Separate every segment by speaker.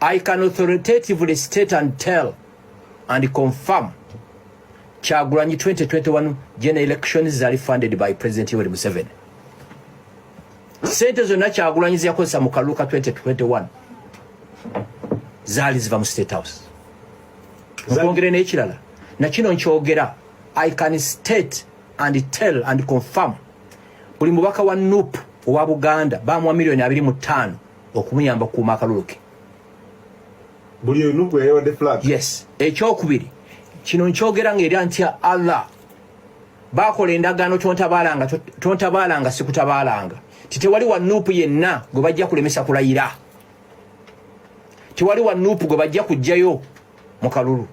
Speaker 1: I can authoritatively state and tell and confirm Kyagulanyi 2021 general elections zaali funded by President Yoweri Museveni. Sente zonna Kyagulanyi zeyakozesa mu kalulu ka 2021 zaali ziva mu State House. Nkwongere n'ekirala, na kino nkyogera, I can state and tell and confirm buli mubaka wa NUP owa Buganda bamuwa miliyoni 25 okumuyamba okukuuma akalulu ke.
Speaker 2: Buli enugu yayawadde flag.
Speaker 1: Yes. Ekyokubiri, kino nkyogera nga era ntya Allah, bakola endagaano, tontabaalanga, tontabaalanga sikutabaalanga, ti tewali wa NUP yenna gwe bajja kulemesa kulayira, tewali wa NUP gwe bajja kujjayo mu kalulu.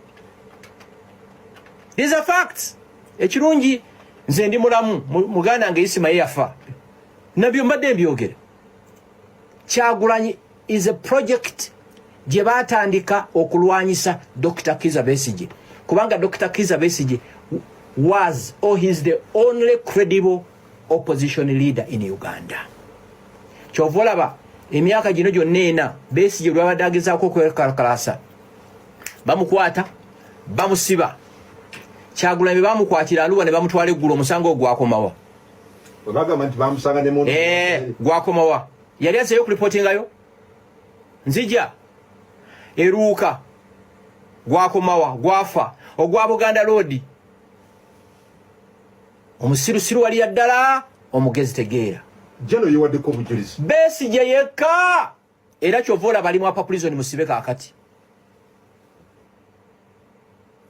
Speaker 1: These are facts. Ekirungi nze ndi mulamu, muganda wange Isima ye yafa, nabyo mbadde mbyogera. Kyagulanyi is a project gye batandika okulwanyisa Dr Kiza Besige, kubanga Dr Kiza Besige was or he is the only credible opposition leader in Uganda. Kyova olaba emyaka gino gyonna ena Besige lwabadde agezaako okwekalakasa, bamukwata, bamusiba. Kyagulanyi bamukwatira Aluwa ne bamutwala eggulu. Omusango ogwakomawa?
Speaker 2: Bagamba nti bamusanga ne muntu.
Speaker 1: Eh, gwakomawa? Yali azeeyo okulipotingayo? Nzija eruuka, gwakomawa? Gwafa ogwa Buganda Road. Omusirusiru waliya ddala, omugezi tegeera.
Speaker 2: Jeno yewaddeko obujulizi.
Speaker 1: Besigye yekka, era kyova olaba ali mu upper prison, musibe kaakati.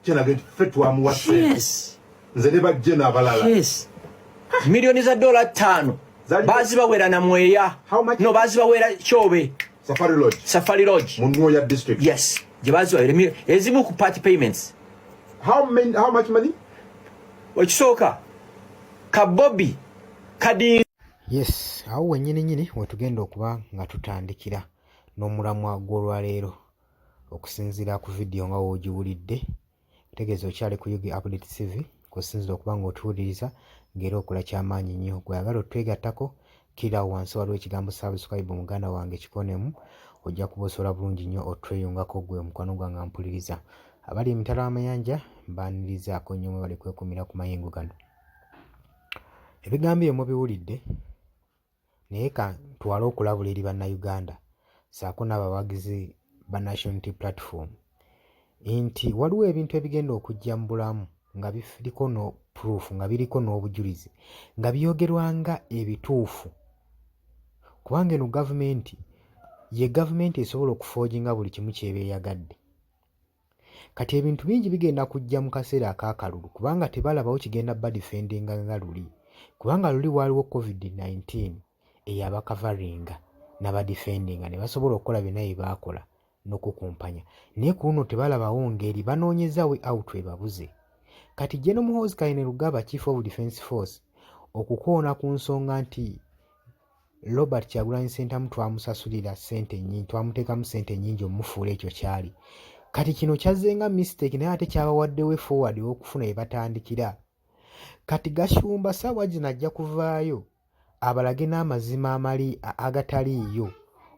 Speaker 2: Kyenage nti ffe twamuwa ssente. Nze ne bajje n'abalala.
Speaker 1: Yes, miliyoni za dola 5. Bazibawera namweya.
Speaker 2: How much?
Speaker 1: No, bazibawera Kyobe.
Speaker 2: Safari Lodge.
Speaker 1: Safari Lodge.
Speaker 2: Mu Nwoya District.
Speaker 1: Yes, gye bazibawera ezimu ku party payments.
Speaker 2: How much money?
Speaker 1: Ekisooka, ka Bobi kadi.
Speaker 3: Yes, awo wennyini nyini wetugenda okuba nga tutandikira n'omulamwa gw'olwaleero. Okusinziira ku vidiyo nga w'ogiwulidde, tegeeza okyali ku UG Update TV, kusinziira okuba nga otuwuliriza ng'era okola kyamaanyi nnyo. Gweyagala otwegattako, kkirirawo wansi, waliwo ekigambo "subscribe". Muganda wange, kikonemu, ojja kuba osobola bulungi nnyo otweyungako. Gwe omukwano gwange ampuliriza, abali emitala w'amayanja, mbaanirizaako nnyo, mwe bali kwekumira ku mayengo gano. Ebigambo ebyo mubiwulidde, naye ka ntwale okulabula eri Bannayuganda ssaako n'abawagizi ba National Unity Platform nti waliwo ebintu ebigenda okujja mu bulamu nga biriko no proof, nga biriko n'obujulizi, nga byogerwa nga ebituufu, kubanga eno gavumenti ye gavumenti esobola okufoojinga buli kimu ky'eba eyagadde. Kati ebintu bingi bigenda kujja mu kaseera ak'akalulu, kubanga tebalabawo kigenda badifendinga nga luli, kubanga luli waaliwo COVID-19 eyabakavaringa n'abadifendinga ne basobola okukola byonna bye baakola n'okukumpanya, naye ku luno tebalabawo ngeri, banoonyeza way out ebabuze. Kati General Muhoozi Kainerugaba, Chief of Defence Force, okukoona ku nsonga nti Robert Kyagulanyi Ssentamu twamusasulira ssente nnyingi, twamuteekamu ssente nnyingi omufuula ekyo kyali, kati kino kyazze nga mistake, naye ate kyabawadde way forward ow'okufuna we batandikira. Kati Gashumba saawa zino ajja kuvaayo abalage n'amazima amali agataliiyo,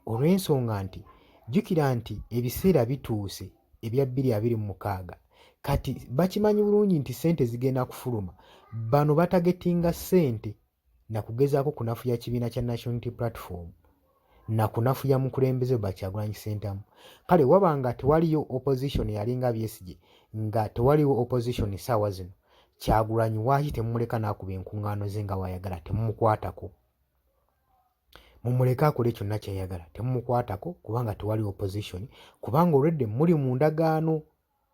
Speaker 3: olw'ensonga nti jjukira nti ebiseera bituuse ebya 2026. Kati bakimanyi bulungi nti ssente zigenda kufuluma. Bano batagetinga ssente nakugezaako kunafuya kibiina kya National Unity Platform, nakunafuya mukulembeze Robert Kyagulanyi Ssentamu. Kale waba nga tewaliyo opposition yalinga Besigye, nga tewaliwo opposition saawa zino, Kyagulanyi waaki temumuleka n'akuba enkuŋŋaano ze nga wayagala? Temumukwatako, mumuleke akole kyonna kyayagala, temumukwatako, kubanga tewali opposition, kubanga olwedde muli mu ndagaano.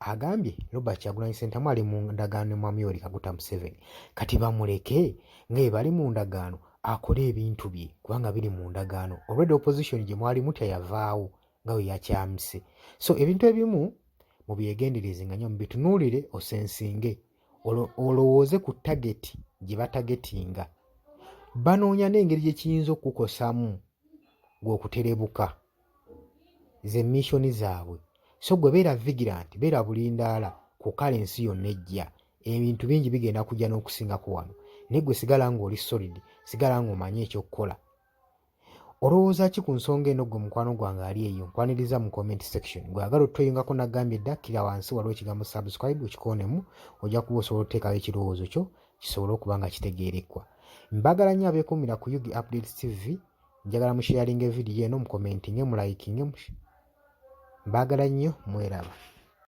Speaker 3: Agambye Robert Kyagulanyi Ssentamu ali mu ndagaano ne Mwami Yoweri Kaguta Museveni. Kati bamuleke nga bwe bali mu ndagaano, akole ebintu bye, kubanga biri mu ndagaano. Olwedde opposition gye mwali mutya yavaawo nga bwe yakyamise. So ebintu ebimu mubyegendereze nga nnyo, mubitunuulire, osensinge, olowooze ku target gye batagetinga, banoonya n'engeri gye kiyinza okukukosamu gwe okuterebuka ze mission zaabwe. So gwe beera vigilant, beera bulindaala ku kale ensi yonna ejja. Ebintu bingi bigenda kujja n'okusingako wano, naye gwe sigala ng'oli solid, sigala ng'omanyi ekyokukola. Olowooza ki ku nsonga eno ggwe mukwano gwange ali eyo? Nkwaniriza mu comment section. Gwe agala otweyungako nagambye dda kkira wansi waliwo ekigambo subscribe okikoonemu ojja kuba osobola otuteekayo ekirowoozo kyo kisobole okuba nga kitegeerekwa. Mbagala nnyo abeekuumira ku Ug Updates TV. Njagala musharinge vidiyo eno, mukomentinge, mulayikinge. Mbagala nnyo, mweraba.